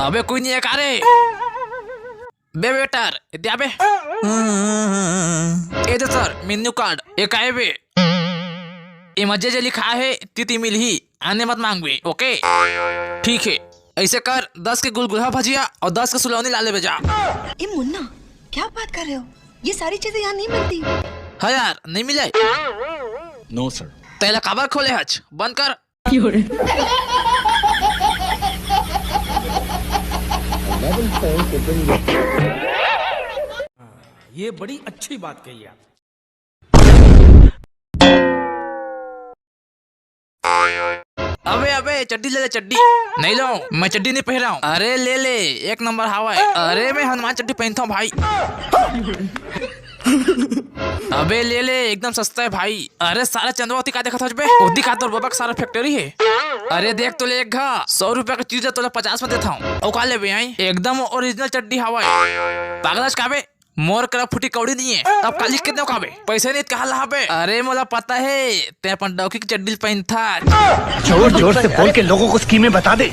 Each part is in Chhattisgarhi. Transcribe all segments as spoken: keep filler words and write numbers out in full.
अबे कोई नहीं है का रे? बे वेटर, ए दे बे। ए दे सर, मेन्यू कार्ड, ए का हे बे? एमा जे जे लिखा हे, तिती मिलही, आने मत मांगबे, ओके? ठीक हे, अइसे कर, दस के गुलगुला भजिया अउ दस के सुलौनी ला लेबे जा। ए मुन्ना, क्या बात कर रहे हो? ये सारी चीजें यहाँ नहीं मिलती। हाँ यार, नहीं मिले। No sir। तेला काबर खोले हच? बंद कर। ये बड़ी अच्छी बात कही आप। अबे, अबे, चड्डी ले ले, चड्डी। नहीं लो, मैं चड्डी नहीं पहिरा हूँ। अरे, ले ले, एक नंबर हवय। अरे, मैं हनुमान चड्डी पहिनथव भाई। अबे, ले ले, एकदम सस्ता हे भाई। अरे, सारा चंदवा ओती का देखत हस बे? ओती का तोर बबा के सारा फैक्ट्री हे। अरे, देख तो ले एक घा, सौ रुपया के चीज ला तोला पचास में देत हूँ। अउ का लेबे आई? एकदम ओरिजिनल चड्डी हवय। पागल हस का बे? मोर करा फुटी कौड़ी नहीं है, अब काली कितने का बे? पैसे नहीं कहा ला बे? अरे मोला पता है, ते अपन डौकी की चड्डी पहनता। जोर जोर से बोल के लोगों को स्कीमें बता दे।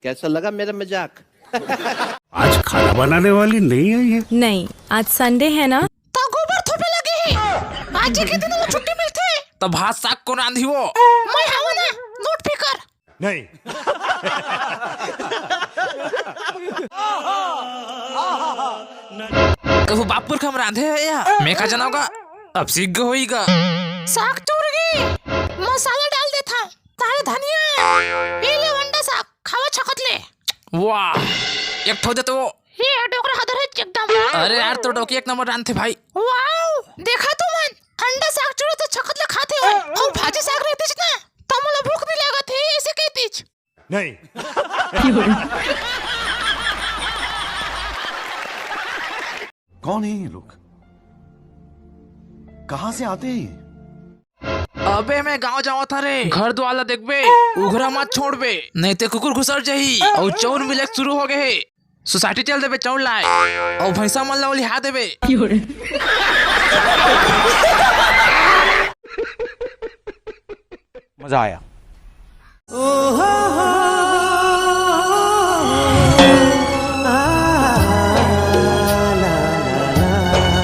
कैसा लगा मेरा मजाक? आज खाना बनाने वाली नहीं आई है। नहीं, आज संडे है ना। तो गोबर थोपे लगे है। आज के दिन वो छुट्टी मिलते। तो भात साग कौन रांधी वो? मैं हवा ना, नोट पे कर। नहीं। कहूँ बाप पुरखा म रांधे हे या? मैं का जानव गा? अब सीख गे होही गा। साग चूर गे, मसाला डाल देथा, तारे धनिया, ये ले अंडा साग, खावा छकत ले। वाह, एक ठो दे तो। ये डोकरा हदर है एकदम। अरे यार, तो डोकी एक नंबर रांधथे भाई। वाओ, देखा तुमन, अंडा साग चूरा तो छकत ले खाथे हो। अउ भाजी साग रहतीस ना, त मोला भूख नहीं लागत हे, ऐसे कहतीस। नहीं। कौन है ये लोग? कहाँ से आते हैं ये? अबे मैं गांव जावत हरे, घर दुआर ला देखबे, उघरा मत छोड़बे, नहीं ते कुकुर घुसर जाही। अउ चौर मिले के शुरू हो गए हे, सोसाइटी चल देबे चौर लाए, अउ भैंसा मन ला ओलिहा देबे। मजा आया।